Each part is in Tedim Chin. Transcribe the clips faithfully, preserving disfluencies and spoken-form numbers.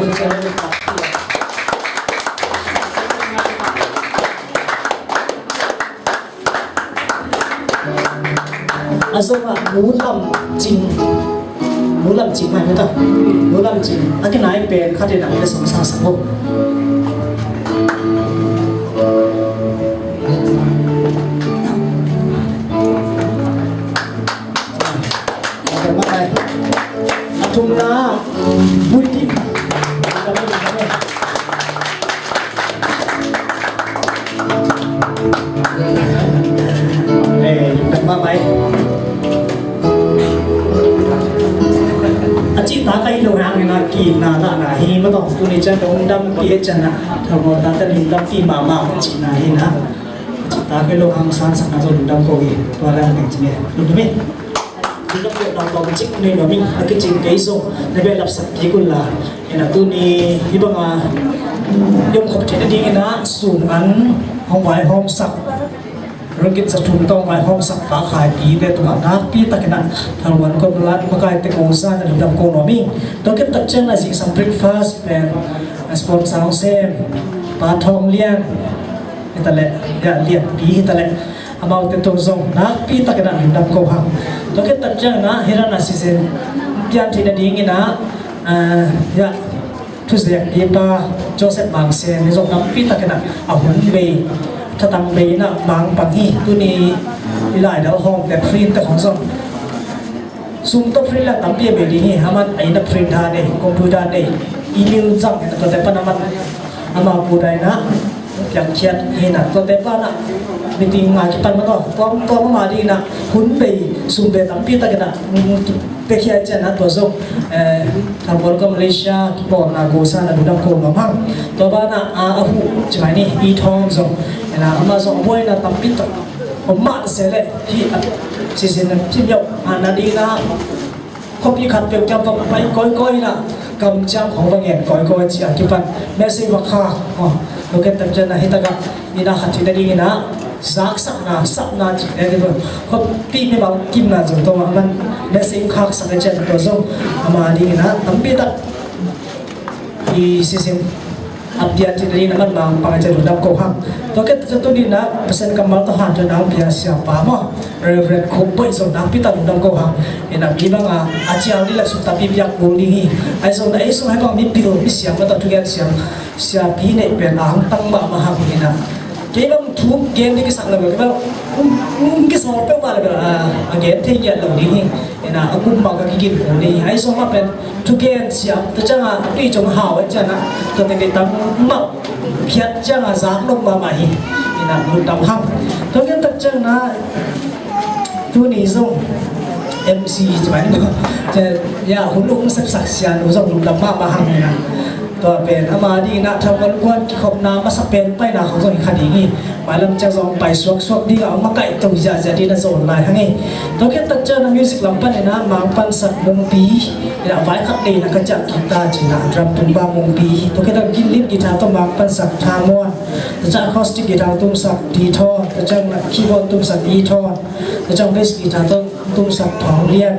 A zong a nu lam cing, nu lam cing mai mata, nu lam cing a kinai pen khat in a le song sang sang ho. A thumna, buitin. Eh, lungdam mahmah. A cihtak ahi lo hangin a kina lahna hi mah tawh tuni ciang lungdampih e ciang a, thalmawl tate lungdampih mahmah cihna hi na. A cihtak ahi lo hang sangsakna zong lungdam ko hi. Tua dan teng ci nge. Lungdam hi. Lungdam hi. Lungdam hi. Lungdam hi. A kicing kei zong na behlap sak kik un la. Ina tuni hi banga i omkhop theihna dingin a sum an hong vaihawmsak, ringgit za thum tawh hong vaihawmsak Pa Khai Pi te tungah nakpi takin a thalmuan kawm lat makaite ko zan a lungdam ko nuam ing. Tua khit tak ciang a zingsang breakfast pen a sponsor hong sem Pa Thawng Lian hi ta leh, ya, Lianpi hi ta leh, amaute tawh zong nakpi takin a lungdam ko hang. Tua khit tak ciangin a hi dan a sisin pian theihna dingin a, ah, ya, thuzek pipa Joseph Mang Sen hi zong nakpi takin a, a hun bei, thatang bei in a mangpang hi. Tuni i laidal hawmte print te khong zong sum tawh print le tampi a bei ding hi. Aman a inn a print ha nei, computer nei, email zang hi na, tuate pan aman ama pu dai na piangkhiat hi na, tuate pan a meeting a kipan mah tawh tuamtuam ama ding na hun bei sum bei tampi takin a, mm, pekhiat ciang a tua zong, eh, Thalmual kawm Malaysia kipawlna gosa na lungdam ko nuam hang. Tua ban a, a, a hu ci mai ni, i thawm zong, eh, na ama zong a buaina tampi tak om mah se leh hi a, sisin a phim yau a na ding na, khuapi khat peuh kiang va pai kawikawi in a, kamciam khong va ngen kawikawi ci a kipan message va khak. Aw, tua khit tak ciang a hi tak a, mi na khat theihna dingin a zaksakna, sapna cihte hi tua. Khuapi mimal kimna zong tua aman message khaksak a ciang tua zong ama dingin a tampi tak i sisin a pian theihna dingin a man mangpang a ciang lungdam ko hang. Tua khit tak ciang tuni in a Pasian kammal tawh hanthawn a hong pia siapa maw, Reverend Khum Boih zong nakpi tak lungdam ko hang. Ina mi bang a, a ciang ding le sum tampi piak kul ding hi. Ahi zong na ei sung hai bang mipil, misiam mah tawh thugen siam, siapi neih pen a hang tang mahmah hang hi na. Kei bang thu gen ding kisam lo bel, kei bang, um, um, kisam peuhmah lo bel, a, a gen thei ngiat lo ding hi. Ina, a kum bang ka kigin kul ding hi. Ahi zong mah pen thugen siam, tua ciang a, a tui cung hau a ciang a, tua teng dei tam mah phiat ciang a zak lo mahmah hi. Ina, lungdam hang. Tua gen tak ciang a, tuni zong M C ci mai ni maw, ya, hun uk sepsak sia nu zong lungdam mahmah hang hi na. Tua pen ama dingin a thalmual kuan kikhopna masa pen paina khong zong hi kha ding hi. Mailam ciang zong pai suaksuak ding a, makaih to ziahziah ding na zong lai hang hi. Tua khit tak ciang a music lam panin a mangpansak Mungpi, ina vai khat ding na ka ciah guitar ci na, drum tumpa Mungpi. Tua khit tak ginlit guitar tawh mangpansak Tha Muan. Tua ciang acoustic guitar tumsak Di Thawn. Tua ciang keyboard tumsak Di Thawn. Tua ciang bass guitar tawh tumsak Thawng Lian.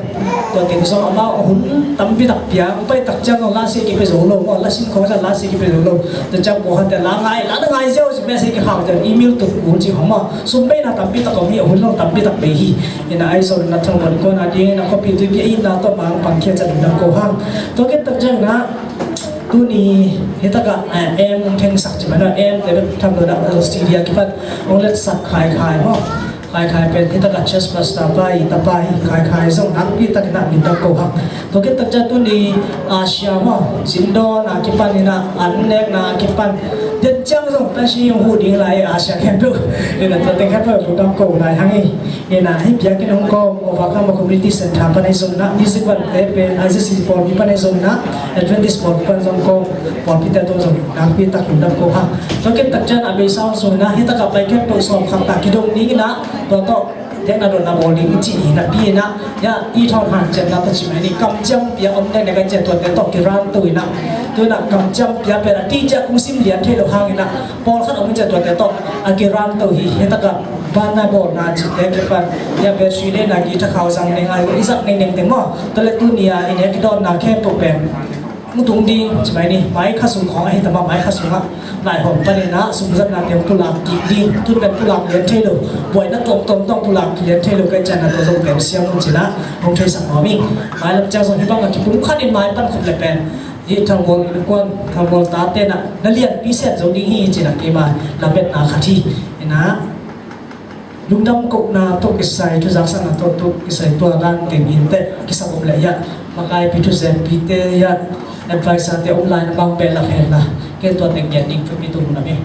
Tua teng zong amau a hun tampi tak pia, pai tak ciang zong la sia kipia zo lo, maw, la sin khong ciang la sia kipia zo lo. Tua ciang pawlkhatte la ngai, la na ngai ziau ci, message kikhak ciang email tuk kul ci khong maw. Sum beina tampi tak om hi, a hun zong tampi tak bei hi. Ina ahi zong na thalmual kuan a dingin a khuapi tuipi a itna tawh mangpang khia ciang lungdam ko hang. Tua khit tak ciang a tuni hi tak a, eh, em hong thengsak ci mai na, em te bek tham lo na, Australia kipan hong letsak Khai Khai maw. Khai Khai pen hi tak a church pastor pa hi, tapa hi. Khai Khai zong nakpi takin a lungdam ko hang. Tua khit tak ciang tuni Asia maw, Sindon a kipan in a, an nekna a kipan, den ciang zong tan si hong hu ding lai Asia khempeuh. Ina tua teng khempeuh lungdam ko lai hang hi. Ina hih biakinn hong kawm, Overcomer Community Centre pan ahi zongin a, Music One te pen I C C pawlpi pan ahi zongin a, Adventist pawlpi pan zong kawm, pawlpite tawh zong nakpi tak lungdam ko hang. Tua khit tak ciang a beisa hong sung in a, hi tak a pai khempeuh sawm khat tak kidong dingin a, tua tawh dekna dotna bawl ding i cih hi napi in a, ya, i thawn hanciamna tawh ci mai ni, kamciam pia om neknek a ciah tuate tawh kiranto in a, tu in a kamciam pia pen a ti ciah kung sim lian thei lo hangin a, pawlkhat om in ciah tuate tawh a kiranto hi. Hi tak a banna bawlna cihte kipan, ya, battery le na guitar khau zang neng a i zat nengneng teng maw. Tua le tuni a i nek i dawnna khempeuh pen Tung ding ci mai ni, mai kha sung khawng ahi tama, mai kha sungah lai hawm panin ah sumzatna te pulak kik ding, tun pen pulak lian thei lo, buaina tuamtuam tawh pulak lian thei lo, kai cianna tua zong pen siam un cinah hong theisak nuam ing. Mai lam ciang zong hih bangah kipumkhat in mai pan khop le pen hih thangbawl innkuan, thangbawl tate nah na lianpi sem zo ding hi cinah keima lametna khat hi. Inah lungdam kohna tawh kisai, thuzaksakna tawh tawh kisai tua dan teng in teh kisam om leh hiah makaipi thuzepite hiah adviser te om lai na bang beh lak henla, kei tua teng gen ding thupi tung na mi.